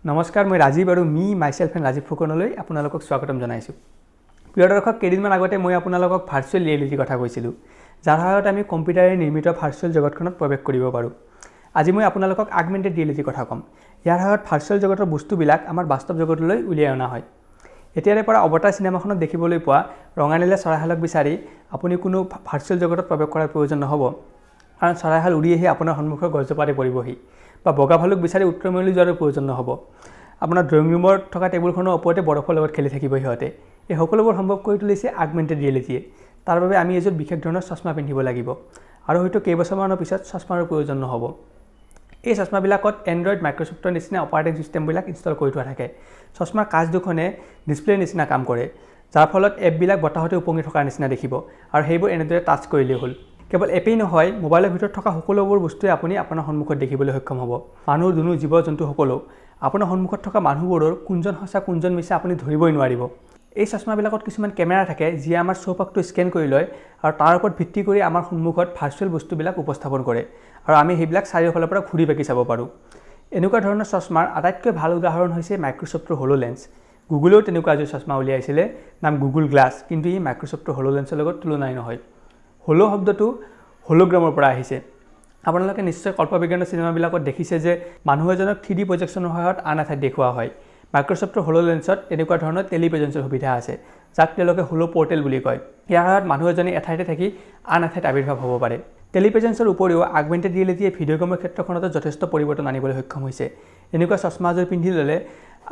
নমস্কাৰ, মই ৰাজীৱ আৰু মি মাইছেল্ফ এণ্ড ৰাজীৱ ফুকনলৈ আপোনালোকক স্বাগতম জনাইছোঁ। প্ৰিয় দৰ্শক, কেইদিনমান আগতে মই আপোনালোকক ভাৰ্চুৱেল ৰিয়েলিটিৰ কথা কৈছিলোঁ, যাৰ সহায়ত আমি কম্পিউটাৰেৰে নিৰ্মিত ভাৰ্চুৱেল জগতখনত প্ৰৱেশ কৰিব পাৰোঁ। আজি মই আপোনালোকক আগমেণ্টেড ৰিয়েলিটিৰ কথা ক'ম। ইয়াৰ সহায়ত ভাৰ্চুৱেল জগতৰ বস্তুবিলাক আমাৰ বাস্তৱ জগতলৈ উলিয়াই অনা হয়। এতিয়াৰে পৰা অৱতাৰ চিনেমাখনত দেখিবলৈ পোৱা ৰঙা নীলা চৰাইহালক বিচাৰি আপুনি কোনো ভাৰ্চুৱেল জগতত প্ৰৱেশ কৰাৰ প্ৰয়োজন নহ'ব, কাৰণ চৰাইহাল উৰি আহি আপোনাৰ সন্মুখৰ গছজোপাতে পৰিবহি। বা বগা ভালুক বিচাৰি উত্তৰ মেৰুলৈ যোৱাৰো প্ৰয়োজন নহ'ব, আপোনাৰ ড্ৰয়িং ৰুমত থকা টেবুলখনৰ ওপৰতে বৰফৰ লগত খেলি থাকিব সিহঁতে। এই সকলোবোৰ সম্ভৱ কৰি তুলিছে আগমেণ্টেড ৰিয়েলিটিয়ে। তাৰ বাবে আমি এযোৰ বিশেষ ধৰণৰ চশমা পিন্ধিব লাগিব আৰু হয়তো কেইবছৰমানৰ পিছত চশমাৰো প্ৰয়োজন নহ'ব। এই চশমাবিলাকত এণ্ড্ৰইড, মাইক্ৰ'ছফ্টৰ নিচিনা অপাৰেটিং ছিষ্টেমবিলাক ইনষ্টল কৰি থোৱা থাকে। চশমাৰ কাঁচ দুখনে ডিছপ্লেৰ নিচিনা কাম কৰে, যাৰ ফলত এপবিলাক বতাহতে উপঙি থকাৰ নিচিনা দেখিব আৰু সেইবোৰ এনেদৰে টাচ কৰিলেই হ'ল। কেৱল এপেই নহয়, মোবাইলৰ ভিতৰত থকা সকলোবোৰ বস্তুৱে আপুনি আপোনাৰ সন্মুখত দেখিবলৈ সক্ষম হ'ব। মানুহ, দুনুহ, জীৱ জন্তু সকলো। আপোনাৰ সন্মুখত থকা মানুহবোৰৰ কোনজন সঁচা, কোনজন মিছা আপুনি ধৰিবই নোৱাৰিব। এই চশমাবিলাকত কিছুমান কেমেৰা থাকে, যিয়ে আমাৰ চৌপাশটো স্কেন কৰি লয় আৰু তাৰ ওপৰত ভিত্তি কৰি আমাৰ সন্মুখত ভাৰ্চুৱেল বস্তুবিলাক উপস্থাপন কৰে আৰু আমি সেইবিলাক চাৰিওফালৰ পৰা ঘূৰি পাকি চাব পাৰোঁ। এনেকুৱা ধৰণৰ চশমাৰ আটাইতকৈ ভাল উদাহৰণ হৈছে মাইক্ৰ'ছফ্টৰ হল' লেন্স। গুগলেও তেনেকুৱা এযোৰ চশমা উলিয়াইছিলে, নাম গুগল গ্লাছ, কিন্তু ই মাইক্ৰ'ছফ্টৰ হল' লেন্সৰ লগত তুলনাই নহয়। হল' শব্দটো হলোগ্ৰামৰ পৰা আহিছে। আপোনালোকে নিশ্চয় কল্পবিজ্ঞানৰ চিনেমাবিলাকত দেখিছে যে মানুহ এজনক 3D প্ৰজেকশ্যনৰ সহায়ত আন এঠাইত দেখুওৱা হয়। মাইক্ৰ'ছফ্টৰ হল' লেন্সত তেনেকুৱা ধৰণৰ টেলিপ্ৰেজেঞ্চৰ সুবিধা আছে, যাক তেওঁলোকে হল' পৰ্টেল বুলি কয়। ইয়াৰ সহায়ত মানুহ এজনে এঠাইতে থাকি আন এঠাইত আৱিৰ্ভাৱ হ'ব পাৰে। টেলিপ্ৰেজেঞ্চৰ উপৰিও আগমেণ্টেড ৰিয়েলিটিয়ে ভিডিঅ' গেমৰ ক্ষেত্ৰখনতো যথেষ্ট পৰিৱৰ্তন আনিবলৈ সক্ষম হৈছে। এনেকুৱা চশমা এযোৰ পিন্ধি ল'লে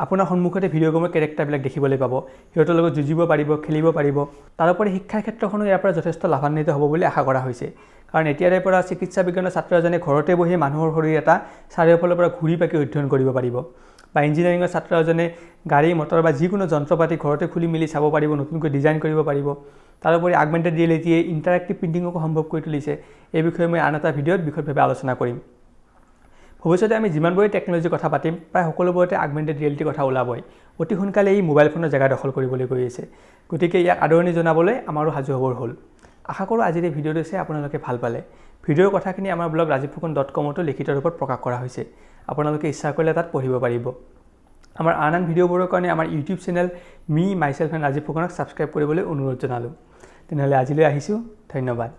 আপোনাৰ সন্মুখতে ভিডিঅ' গেমৰ কেৰেক্টাৰবিলাক দেখিবলৈ পাব, সিহঁতৰ লগত যুঁজিব পাৰিব, খেলিব পাৰিব। তাৰোপৰি শিক্ষাৰ ক্ষেত্ৰখনো ইয়াৰ পৰা যথেষ্ট লাভান্বিত হ'ব বুলি আশা কৰা হৈছে, কাৰণ এতিয়াৰে পৰা চিকিৎসা বিজ্ঞানৰ ছাত্ৰ এজনে ঘৰতে বহি মানুহৰ শৰীৰ এটা চাৰিওফালৰ পৰা ঘূৰি পাকি অধ্যয়ন কৰিব পাৰিব, বা ইঞ্জিনিয়াৰিঙৰ ছাত্ৰ এজনে গাড়ী মটৰ বা যিকোনো যন্ত্ৰ পাতি ঘৰতে খুলি মেলি চাব পাৰিব, নতুনকৈ ডিজাইন কৰিব পাৰিব। তাৰোপৰি আগমেণ্টেড ৰিয়েলিটিয়ে ইণ্টাৰেক্টিভ প্ৰিণ্টিঙকো সম্ভৱ কৰি তুলিছে। এই বিষয়ে মই আন এটা ভিডিঅ'ত বিশদভাৱে আলোচনা কৰিম। ভৱিষ্যতে আমি যিমানবোৰেই টেকন'লজিৰ কথা পাতিম, প্ৰায় সকলোবোৰতে আগমেণ্টেড ৰিয়েলিটিৰ কথা ওলাবই। অতি সোনকালে ই মোবাইল ফোনৰ জেগা দখল কৰিবলৈ গৈ আছে। গতিকে ইয়াক আদৰণি জনাবলৈ আমাৰো সাজু হ'বৰ হ'ল। আশা কৰোঁ আজিৰ এই ভিডিঅ'টো চাই আপোনালোকে ভাল পালে। ভিডিঅ'ৰ কথাখিনি আমাৰ ব্লগ ৰাজীৱফুকন.কমতো লিখিত ৰূপত প্ৰকাশ কৰা হৈছে। আপোনালোকে ইচ্ছা কৰিলে তাত পঢ়িব পাৰিব। আমাৰ আন আন ভিডিঅ'বোৰৰ কাৰণে আমাৰ YouTube channel me myself and Rajiv ফুকনক ছাবস্ক্ৰাইব কৰিবলৈ অনুৰোধ জনালোঁ। তেনেহ'লে আজিলৈ আহিছোঁ, ধন্যবাদ।